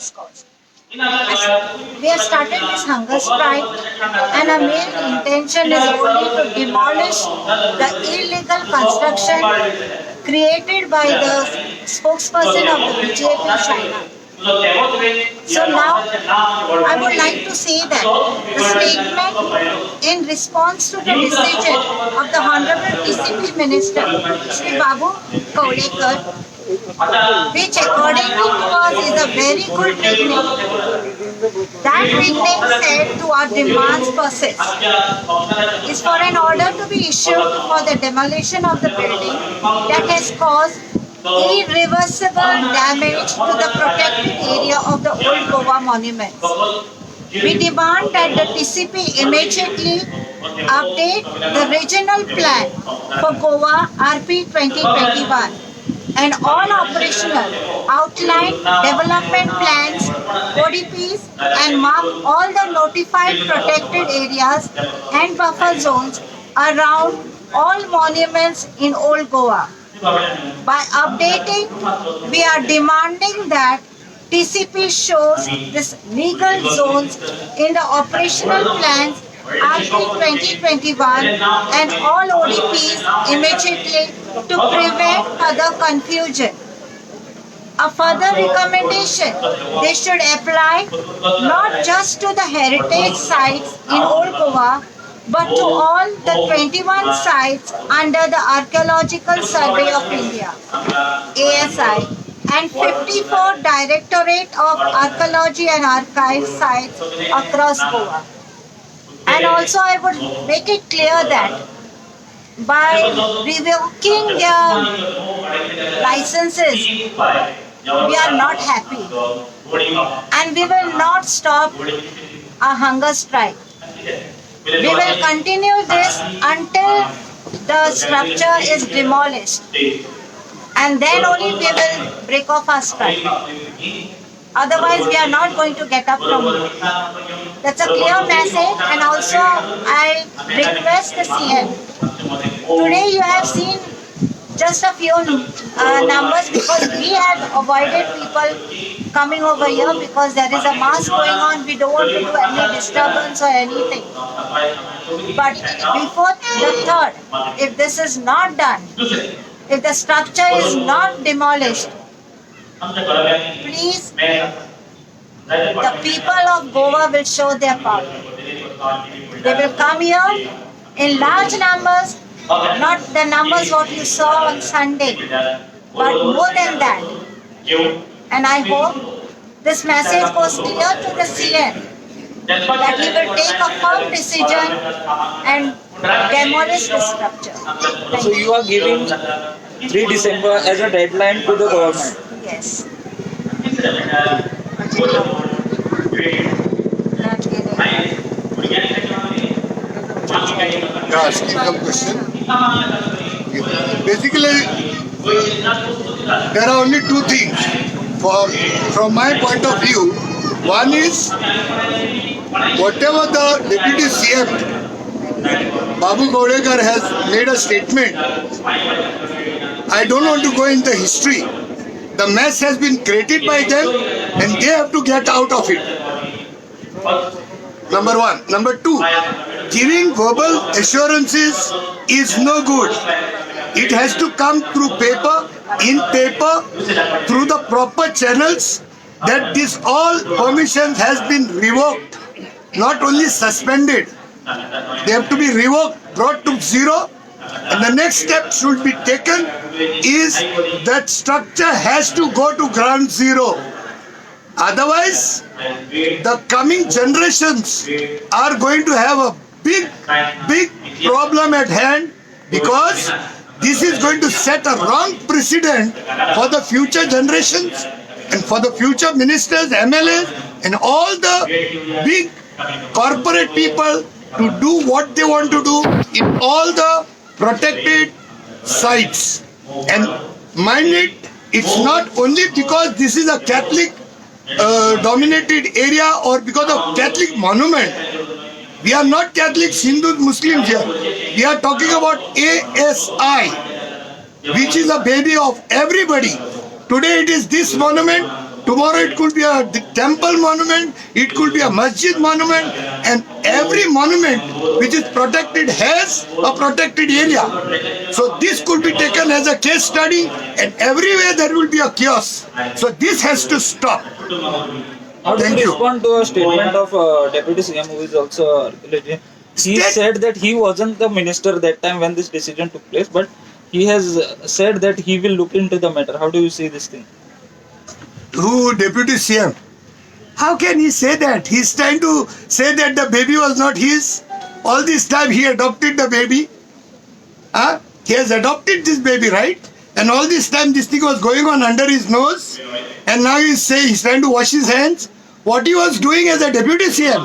this cause. We have started this hunger strike, and our main intention is only to demolish the illegal construction created by the spokesperson of the BJP, China. So now I would like to say that the statement in response to the decision of the Honorable TCP Minister, Shri Babu Kavlekar, which according to us is a very good beginning. That beginning said to our demands persist is for an order to be issued for the demolition of the building that has caused irreversible damage to the protected area of the Old Goa monuments. We demand that the TCP immediately update the regional plan for Goa RP 2021 and all operational outline development plans, ODPs, and mark all the notified protected areas and buffer zones around all monuments in Old Goa. By updating, we are demanding that TCP shows this legal zones in the operational plans RP 2021 and all ODPs immediately to prevent further confusion. A further recommendation, they should apply not just to the heritage sites in Old Goa, but to all the 21 sites under the Archaeological Survey of India, ASI, and 54 Directorate of Archaeology and Archives sites across Goa. And also I would make it clear that by revoking their licenses, we are not happy, and we will not stop our hunger strike. We will continue this until the structure is demolished, and then only we will break off our strike. Otherwise, we are not going to get up from here. That's a clear message, and also I request the CM. Today you have seen just a few numbers because we have avoided people coming over here because there is a mass going on. We don't want to do any disturbance or anything. But before the 3rd, if this is not done, if the structure is not demolished, please, the people of Goa will show their power. They will come here in large numbers, not the numbers what you saw on Sunday, but more than that. And I hope this message goes clear to the CM that he will take a firm decision and demolish the structure. Thank So you are giving 3 December as a deadline to the government. Yes. You're asking some question. Basically, there are only two things. From my point of view, one is whatever the Deputy CM Babu Kavlekar has made a statement. I don't want to go in the history. The mess has been created by them and they have to get out of it. Number one. Number two, giving verbal assurances is no good. It has to come through paper, in paper, through the proper channels, that this all permissions has been revoked, not only suspended. They have to be revoked, brought to zero, and the next step should be taken is that structure has to go to ground zero. Otherwise, the coming generations are going to have a big, big problem at hand, because this is going to set a wrong precedent for the future generations and for the future ministers, MLAs, and all the big corporate people to do what they want to do in all the protected sites. And mind it, it's not only because this is a Catholic dominated area or because of Catholic monument. We are not Catholics, Hindus, Muslims here. We are talking about ASI, which is a baby of everybody. Today it is this monument. Tomorrow it could be a temple monument, it could be a masjid monument, and every monument which is protected has a protected area. So this could be taken as a case study, and everywhere there will be a chaos. So this has to stop. How do Thank you you. respond to a statement of Deputy CM, who is also archaeologist? He said that he wasn't the minister that time when this decision took place, but he has said that he will look into the matter. How do you see this thing? Who, Deputy CM? How can he say that? He's trying to say that the baby was not his. All this time he adopted the baby. Huh? He has adopted this baby, right? And all this time this thing was going on under his nose. And now he's saying he's trying to wash his hands. What he was doing as a deputy CM?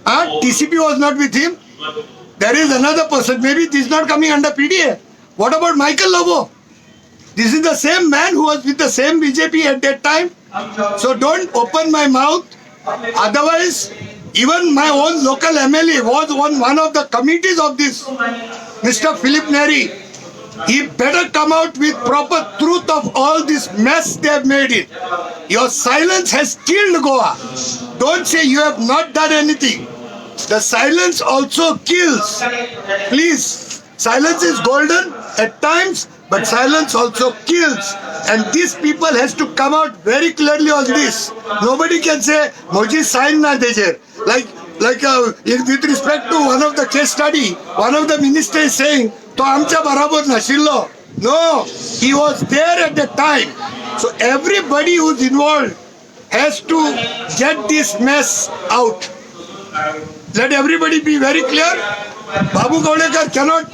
Huh? TCP was not with him. There is another person. Maybe this is not coming under PDA. What about Michael Lobo? This is the same man who was with the same BJP at that time. So don't open my mouth. Otherwise, even my own local MLA was on one of the committees of this, Mr. Philip Neri. He better come out with proper truth of all this mess they have made it. Your silence has killed Goa. Don't say you have not done anything. The silence also kills. Please, silence is golden at times, but silence also kills. And these people has to come out very clearly on this. Nobody can say, Moji sign na dejer. Like with respect to one of the case study, one of the minister is saying, to amcha barabar nashillo. No, he was there at the time. So everybody who's involved has to get this mess out. Let everybody be very clear. Babu Kavlekar cannot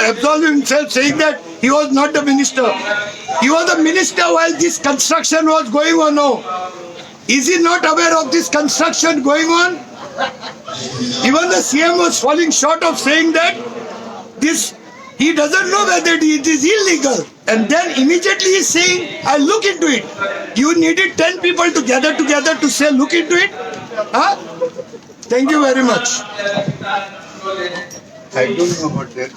absolve himself saying that he was not the minister. He was the minister while this construction was going on. No. Is he not aware of this construction going on? Even the CM was falling short of saying that this, he doesn't know whether it is illegal. And then immediately he's saying, I'll look into it. You needed 10 people to gather together to say, look into it? Huh? Thank you very much. I don't know about that.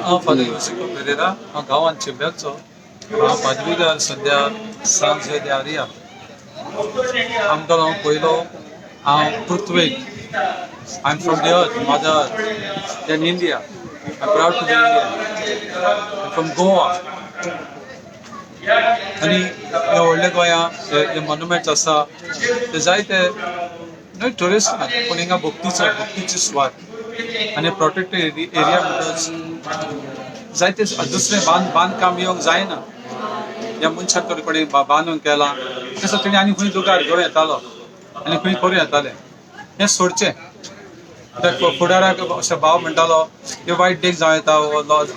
हांव father योसिको Pereira, हांव गांवांत चिंबेलचो. हांव पादवीगार सद्या सान जुझे दे आरिया. आमकां हांव पयलो हांव पृथ्वेक. I am from the earth, mother earth, then India. I am proud to be Indian. I am from Goa. आनी ह्या व्हडल्या गोंया हे मोन्युमेंट्स आसा ते जायते न्हय ट्युरिस्ट ना, पूण हिंगा भक्तीची सुवात आनी प्रोटेक्टेड एरिया म्हणटच जायते दुसरें बांदकाम येवंक जायना. ह्या मनशाक तर कोणी बांदून केलां तसो तेणी आनी खंय दुगार घेवन येतालो आनी खंय करूं येतालें. हें सोडचें. कित्याक फुडाराक अशें भाव म्हणटालो हे वायट देख जावं येता,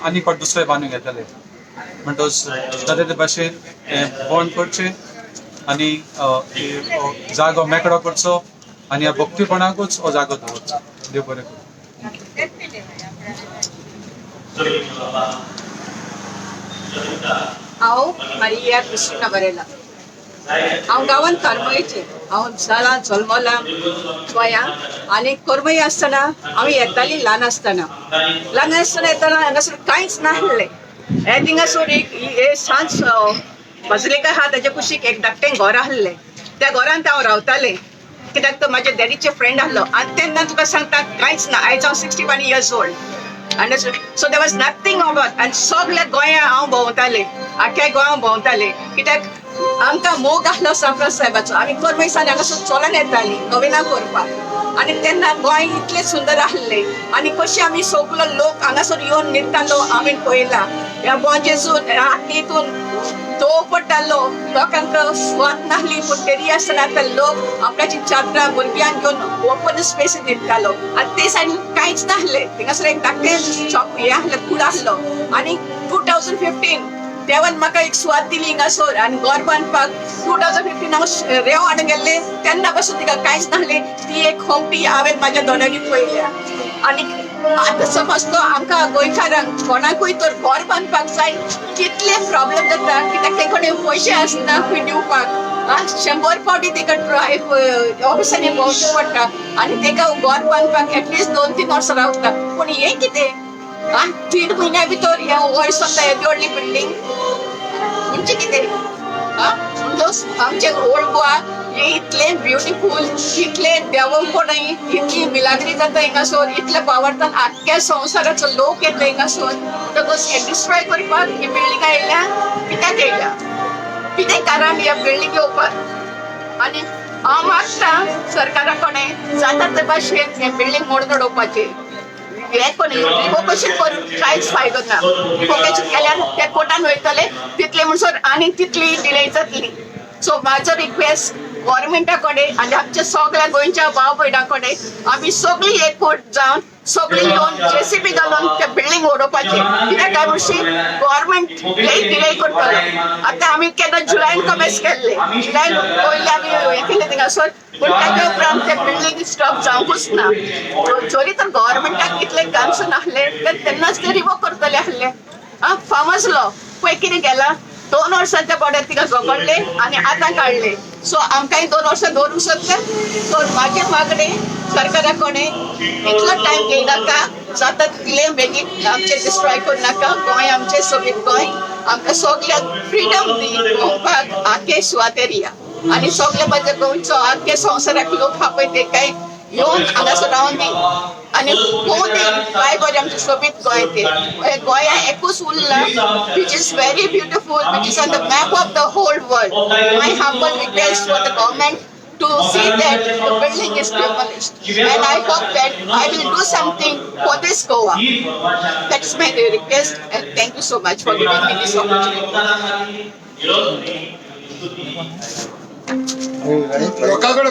आनी कोण दुसरें बांदूंक येतले. म्हणटच जाता ते भाशेन हें बंद करचें आनी जागो मेकळो करचो आनी ह्या भक्तीपणाकूच हो जागो दवरचो. देव बरें करूं. हांव मारिया क्रिस्टिना बरेला. हांव गांवांत करमयचें. हांव जाला जल्मलां गोंया आनी करमय आसतना हांव येताली ल्हान आसतना. ल्हान आसतना येताना हांगासर कांयच नासलें. हे थिंगासर एक हे सांज बजलेका आहा ताच्या कुशीक एक धाकटें घर आसलें. त्या घरांत हांव रावतालें कित्याक तो म्हाज्या डॅडीचे फ्रेंड आसलो. आनी तेन्ना तुका सांगता कांयच ना. आयज हांव 61 years old. Understood? So there was nothing about. आनी सगल्या गोंया हांव भोंवतालें, आख्या गोंया भोंवतालें कित्याक आमकां मोग आसलो सांफ्रांस साहेबाचो. आमी करमयसान हांगासर चलोन येतालीं नोवेना करपाक. आनी तेन्ना गोंय इतलें सुंदर आसलें आनी कशें आमी सगलो लोक हांगासर येवन न्हिदतालो आमी पळयला. ह्या बोंजेसून हितून तो पडटालो, लोकांक सुवात नासली, पूण तरी आसतना आतां लोक आपल्याची चादरां भुरग्यांक घेवन ओपन स्पेस न्हिदतालो. आनी ते सायडीन कांयच नासलें. थिंगासर एक धाकटें शॉप हें आसलें, कूड आसलो. आनी 2015 देवान म्हाका एक सुवात दिली हिंगासर आनी घर बांदपाक. 2015 हांव रेंव हाडूंक गेल्लें तेन्ना पासून तिका कांयच नासलें. ती एक होमटी हांवें म्हाज्या दोळ्यांनी पळयल्या. आनी आतां समज तो आमकां गोंयकारांक कोणाकूय तर घर बांदपाक जाय कितले प्रॉब्लम जाता कित्याक ते कडेन पयशे आसना खंय दिवपाक. 100 फावटी तेका ट्राय ऑफिसांनी भोंवचें पडटा आनी तेका घर बांदपाक एटलिस्ट 2-3 वर्सां रावता. पूण हें कितें 3 म्हयन्या भितर हें वयर सरता येदी व्हडली बिल्डींग म्हणजे कितें? म्हणटच आमचे ओल्ड गोवा हे इतलें ब्युटिफूल, इतलें देवपणाय, इतली मिलाग्री जाता हिंगासर, इतले पावरतान आख्ख्या संवसाराचो लोक येता हिंगासर. म्हणटकच हें डिस्ट्रॉय करपाक ही बिल्डींग आयल्या कित्याक येयल्या? कितें कारण ह्या बिल्डींग येवपाक? आनी हांव मागता सरकारा कडेन जाता ते भाशेन हें बिल्डींग मोडून उडोवपाचें. हें कोण रिवोकेशन करून कांयच फायदो ना. रिवोकेशन केल्यार ते कोर्टान वयतले तितले म्हणसर आनी तितली डिले जातली. सो म्हाजो रिक्वेस्ट गव्हर्मेंटा कडेन आनी आमच्या सगळ्या गोंयच्या भाव भयणां कडेन, आमी सगळीं एकवट जावन सगळीं येवन जेसीबी घालून ते बिल्डींग उडोवपाचें. कित्याक काय म्हणशी गव्हर्मेंट लई डिले करतलो. आतां आमी केन्ना जुलयान कमेस केल्ले, जुलयान पयलीं आमी हें केलें थिंगासर, पूण ताच्या उपरांत ते बिल्डींग स्टॉप जावंकूच ना. जरी तर गव्हर्मेंटाक इतलें कन्सर्न आसलें तर तेन्नाच ते रिवोक करतले आसले. फार्मर्स लॉ पळय कितें केलां, 2 वर्सांच्या बोड्यार तिका झगडले आनी आतां काडले. सो आमकांय 2 वर्सां दवरूंक सोदता. सो म्हाजें मागणें सरकारा कडेन इतलो टायम घेयनाका, जाता तितले बेगीन आमचें डिस्ट्रॉय करनाका. गोंय आमचें सोबीत गोंय, आमकां सगल्यांक फ्रिडम दी भोंवपाक आख्खे सुवातेर या आनी सगळे म्हाज्या गोंयचो आख्खे संवसाराक लोक हा पळय ते काय येवन हांगासर रावन दी आनी पळोवं दी काय बरें आमचें सोबीत गोंय तें. गोंया एकूच उरलां which is very beautiful, which is on the map of the whole world. My humble request for the government to see that the building is demolished, and I hope that I will do something for this Goa. That is my request, and thank you so much for giving me this opportunity. लोकांकडे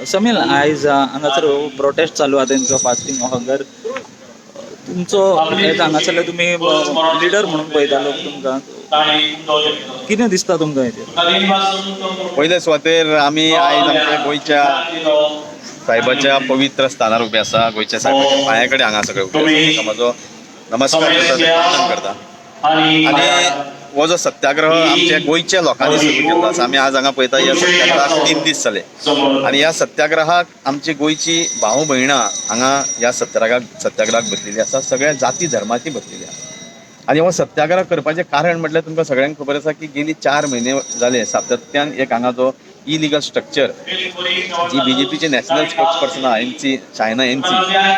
समील, आयज हांगासर protest चालू आहा तेंचो fasting hunger. तुमचो हांगासरले तुमी leader म्हणून पळयता लोक तुमकां, कितें दिसता तुमकां हेचेर? पयले सुवातेर आमी आयज आमच्या गोंयच्या साहेबाच्या पवित्र स्थानार उबे आसा. गोंयच्या साहेबाच्या पांया कडेन हांगा सगळे उबे आसा. म्हजो नमस्कार करता, वंदन करता. आनी हो जो सत्याग्रह आमच्या गोंयच्या लोकांनी सुरू केल्लो आसा, आमी आज हांगा पळयता ह्या सत्याग्रहाक 3 दीस जाले आनी ह्या सत्याग्रहाक आमची गोंयची भाव भयणां हांगा ह्या सत्याग्रहाक बसलेली आसा. सगळ्या जाती धर्माची बसलेली आसा. आनी हो सत्याग्रह करपाचें कारण म्हटल्यार तुमकां सगळ्यांक खबर आसा की गेली 4 म्हयने जाले सातत्यान एक हांगा जो इलिगल स्ट्रक्चर जी बीजेपीचे नॅशनल स्पोक्स पर्सन आहा एनसी चायना एनसी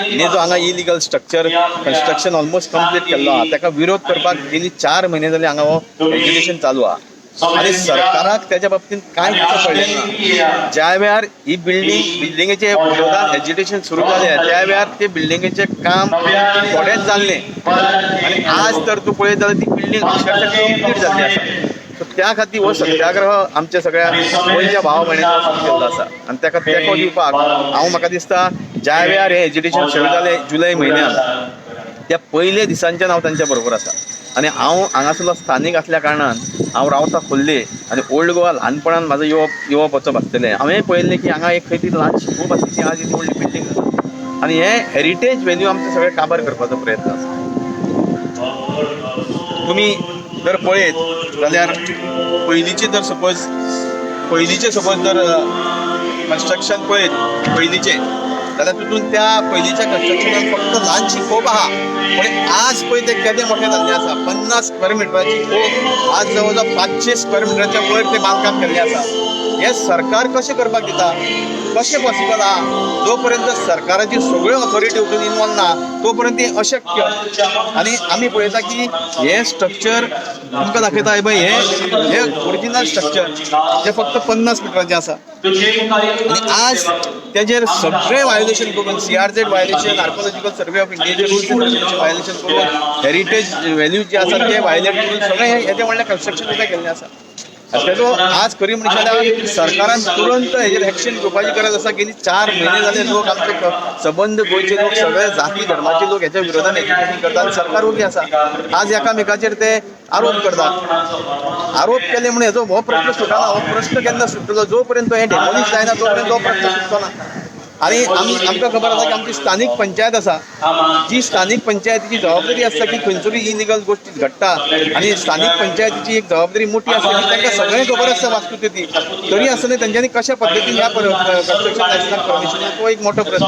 हिणे जो हांगा illegal structure construction almost complete केल्लो आहा ताका विरोध करपाक गेली 4 म्हयने जाले हांगा हो एज्युकेशन चालू आहा. आनी सरकाराक त्याच्या बाबतींत कांय दिसता पडलें ना. ज्या वेळार ही बिल्डिंगेचे विरोधान एज्युकेशन सुरू जालें त्या वेळार ते बिल्डिंगेचें काम थोडेंच जाल्लें आनी आज तर तूं पळयत जाल्यार ती बिल्डींग अक्षरशः कंप्लीट जाल्ली आसा. सो त्या खातीर हो सत्याग्रह आमच्या सगळ्या गोंयच्या भाव भयणींनी सुरू केल्लो आसा आनी ताका तेंको दिवपाक हांव म्हाका दिसता ज्या वेळार हें एज्युकेशन सुरू जालें जुलय म्हयन्यान त्या पयले दिसांच्यान हांव तांच्या बरोबर आसा. आनी हांव हांगासरलो स्थानीक आसल्या कारणान हांव रावता खोर्ले आनी ओल्ड गोवा ल्हानपणान म्हाजो येवप वचप आसतलें. हांवें पळयल्लें की हांगा एक खंय ती ल्हान खूब आसली ती आज इतली व्हडली बिल्डींग जाता आनी हे हेरिटेज व्हॅल्यू आमचे सगळे काबार करपाचो प्रयत्न आसा. तुमी जर पळयत जाल्यार पयलींचे जर सपोज पयलींचे सपोज जर कन्स्ट्रक्शन पळयत पयलींचें जाल्यार तितून त्या पयलींच्या कन्स्ट्रक्शनान फक्त ल्हानशी खोप आहा, पूण आज पळय तें केदें मोठें जाल्लें आसा. 50 स्क्वेअर मिटराची खोप आज जवळ जवळ 500 स्क्वेअर मिटराच्या वयर तें बांदकाम केल्लें आसा. हें सरकार कशें करपाक दिता, कशें पॉसिबल आहा? जो पर्यंत सरकाराची सगळ्यो ऑथॉरिटी वचून इनवॉल्व ना तो पर्यंत तें अशक्य. आनी आमी पळयता की हें स्ट्रक्चर तुमकां दाखयता, हे पळय हें ओरिजिनल स्ट्रक्चर जें फक्त 50 मिटराचें आसा आनी आज तेजेर सगळें व्हायोलेशन करून, CRZ violation, archaeological survey of इंडियाचे रुल्स एंड रेग्युलेशन व्हायोलेशन करून, हेरिटेज व्हॅल्यू जे आसा ते व्हायोलेट करून सगळें हें येदें व्हडलें कन्स्ट्रक्शन उबें केल्लें आसा. तेजो आज खरी म्हणशात जाल्यार सरकारान तुरंत हेजेर एक्शन घेवपाची गरज आसा. गेली 4 म्हयने जाले लोक आमचे सबंद गोंयचे लोक, सगळे जाती धर्माचे लोक हेच्या विरोधान एजिटेशन करता आनी सरकार ओगी आसा. आज एकामेकाचेर ते आरोप करता. आरोप केले म्हणून हेजो हो प्रश्न सुटना. हो प्रश्न केन्ना सुट्टलो? जो पर्यंत हें डेमोलिश जायना तो पर्यंत हो प्रश्न सुटचो ना. आनी आमकां खबर आसा की आमची स्थानीक पंचायत आसा, जी स्थानीक पंचायतीची जबाबदारी आसता की खंयसरूय इलिगल गोश्टी घडटा आनी स्थानीक पंचायतीची एक जबाबदारी मोठी आसता की तांकां सगळें खबर आसता वास्तुस्थिती, तरी आसतना तेंच्यांनी कशा पद्दतीन ह्या कन्स्ट्रक्शन लायसन्साक परमिशन, तो एक मोठो प्रश्न.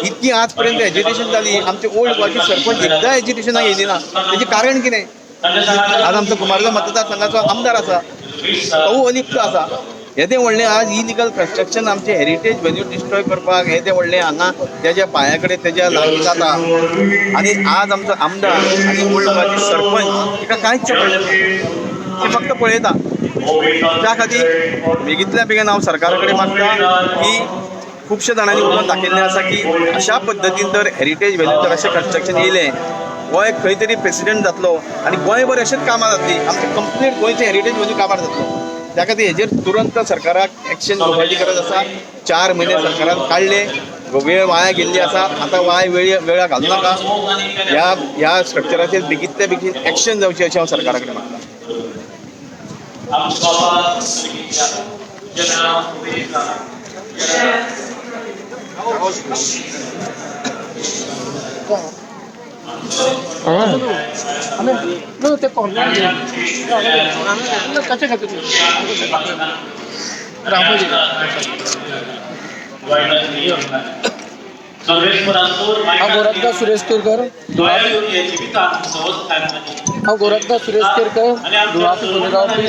इतकी आज पर्यंत एजिटेशन जाली, आमचे ओल्ड गोवाची सरपंच एकदां एजिटेशनाक येयली ना. तेजें कारण कितें? आज आमचो कुमारजुंवें मतदारसंघाचो आमदार आसा, तो अलिप्त आसा. येदें व्हडलें आज इलिगल कन्स्ट्रक्शन आमचें हेरिटेज व्हॅल्यू डिस्ट्रॉय करपाक येदें व्हडलें हांगा तेज्या पांया कडेन तेज्या लागीं जाता आनी आज आमचो आमदार आनी ओल्ड गोवाची सरपंच तिका कांयच पडलें ना, ती फक्त पळयता. त्या खातीर बेगींतल्या बेगीन हांव सरकारा कडेन मागता की खुबशे जाणांनी उलोवन दाखयल्लें आसा की अशा पद्दतीन जर हेरिटेज व्हॅल्यू जर अशें कन्स्ट्रक्शन येयलें, गोंय खंय तरी प्रेसिडेंट जातलो आनी गोंयभर अशेंच कामां जातली, आमचें कंप्लीट गोंयचें हेरिटेज व्हॅल्यू काबार जातलो. त्या खातीर हेजेर तुरंत सरकाराक एक्शन घेवपाची गरज आसा. 4 म्हयने सरकारान काडले, वेळ वाया गेल्ली आसा. आतां वाया वेळा घालूं नाका. ह्या स्ट्रक्चराचेर बेगींतल्या बेगीन एक्शन जावचें अशें हांव सरकारा कडेन मागता. हांव गोरखदास सुरेश केरकर, हांव गोरखदास सुरेश केरकर, धुळापी रावपी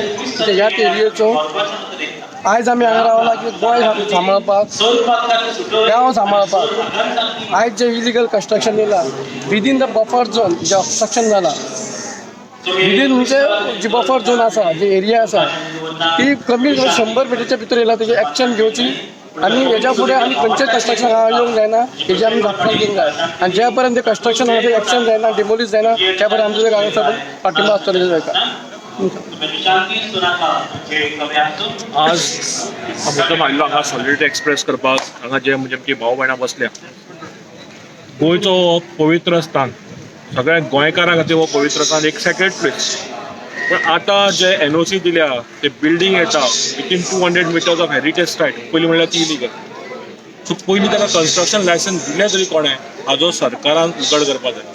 ह्याच एरियेचो. आयज आमी हांगा रावला की गोंय सांबाळपाक, गांव सांबाळपाक. आयज जे इलिगल कन्स्ट्रक्शन येयलां within the buffer zone, J obstruction जालां विदीन म्हणजे जी बफर झोन आसा, जी एरिया आसा ती कमी 100 मिटरच्या भितर येयला, तेजी एक्शन घेवची आनी हेज्या फुडें आनी खंयचें कन्स्ट्रक्शन हांगा येवंक जायना हेजी आमी जापसालदारकी घेवंक जाय. आनी ज्या पर्यंत कन्स्ट्रक्शन हांगा एक्शन जायना, डिमोलीश जायना, त्या पर्यंत आमचो गांवाचो पाठिंबो आसतलो ताका. आज मुद्दम आयिल्लो हांगा सॉलिडिटी एक्सप्रेस करपाक. हांगा जे म्हणजे आमची भाव भयणां बसल्या, गोंयचो हो पवित्र स्थान, सगळ्या गोंयकारां खातीर हो पवित्र स्थान, एक सेक्रेड प्लेस. पण आतां जे NOC दिल्या ते बिल्डींग येता within 200 meters of heritage site, पयलीं म्हणल्यार ती इलिगल. सो पयलीं ताका कन्स्ट्रक्शन लायसन्स दिलें तरी कोणें, हाजो सरकारान उगड करपाक जाय.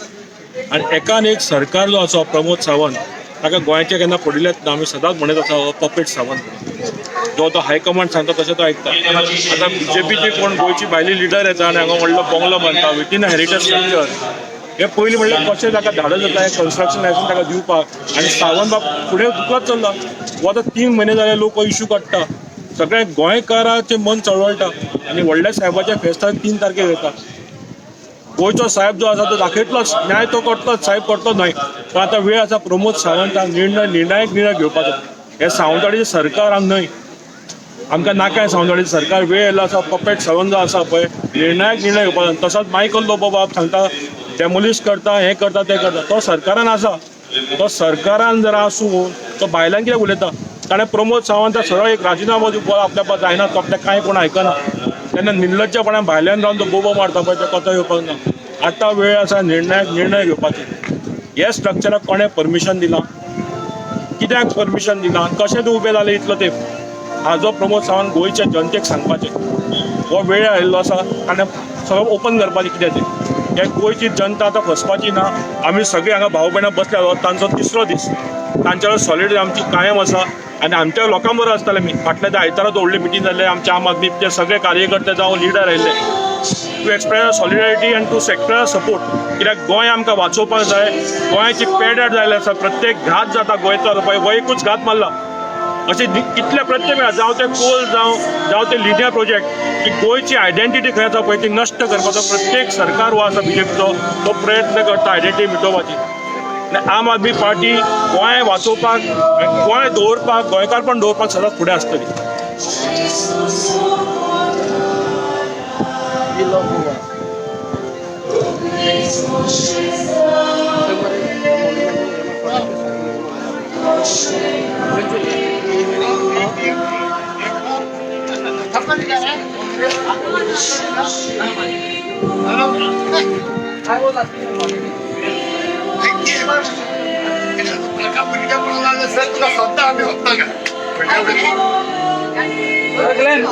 आनी एकान एक सरकार जो आसा प्रमोद सावंत, ताका गोंयचें केन्ना पडिल्लेंच ना. आमी सदांच म्हणत आसा हो पपेट सावंत म्हणून, जो तो हायकमांड सांगता तशें तो आयकता. आतां BJPची कोण गोंयची भायली लिडर येता आनी हांगा व्हडलो बंगलो बांदता विथीन हेरिटेज स्ट्रक्चर. हे पयलीं म्हणल्यार कशें ताका धाडस जाता हें कन्स्ट्रक्शन लायसन्स ताका दिवपाक. आनी सावंत बाब फुडें दुखत चल्ला. हो आतां 3 म्हयने जाले लोक इशू काडटा, सगळ्या गोंयकाराचें मन चळवळटा. आनी व्हडल्या साहेबाचें फेस्तां 3 तारखेक येता. गोंयचो साहेब जो आसा तो दाखयतलोच, न्याय तो करतलोच, साहेब करतलो न्हय. पण आतां वेळ आसा प्रमोद सावंतान निर्णायक निर्णय घेवपाचो. हें सावंतवाडीचें सरकार आम न्हय, आमकां नाकाय सावंतवाडीचें सरकार. वेळ येयलो आसा पपेट सावंत जो आसा पळय निर्णायक निर्णय घेवपाचो. तसोच मायकल लोबो बाब सांगता डेमोलिश करता, हें करता, तें करता, तो सरकारान आसा. तो सरकारान जर आसून तो भायल्यान कित्याक उलयता? ताणें प्रमोद सावंत सरळ एक राजिनामो दिवपाक आपल्या जायना, तो आपल्याक कांय कोण आयकना. तेन्ना निर्लज्जपणान भायल्यान रावन तो बोबो मारता पळय, तें कोतो येवपाक ना. आतां वेळ आसा निर्णायक निर्णय घेवपाचो. हे स्ट्रक्चराक कोणें परमिशन दिलां, कित्याक परमिशन दिलां, कशें तें उबें जालें इतलो तेंप, हाजो प्रमोद सावंत गोंयच्या जनतेक सांगपाचें. हो वेळ आयिल्लो आसा आनी सगळें ओपन करपाचें कितें तें. हे गोंयची जनता आतां फसपाची ना. आमी सगळीं हांगा भाव भयणां बसल्या, तांचो तिसरो दीस, तांच्या बरोबर सॉलिड आमची कायम आसा. आनी आमच्या लोकां बरोबर आसतले आमी. फाटल्या त्या आयतारा व्हडली मिटींग जाल्ले, आमचे आम आदमी ते सगळे कार्यकर्ते जावं लिडर आयिल्ले. to express solidarity and to express support. कित्याक गोंय आमकां वाचोवपाक जाय. गोंयाची पेड्यार जाल्लें आसा. प्रत्येक घात जाता गोंयचो पळय, गोंयकूच घात मारला अशें कितले प्रत्येक वेळार, जावं ते कोल जावं, जावं ते लिनिया प्रोजेक्ट, की गोंयची आयडेंटिटी खंय आसा पळय ती नश्ट करपाचो प्रत्येक सरकार हो आसा बीजेपीचो, तो प्रयत्न करता आयडेंटिटी मिटोवपाची. आनी आम आदमी पार्टी गोंय वाचोवपाक, गोंय दवरपाक, गोंयकारपण दवरपाक सदांच फुडें आसतली. We love Goa. I was asking already. तुका सद्दां आमी वता. Glenn.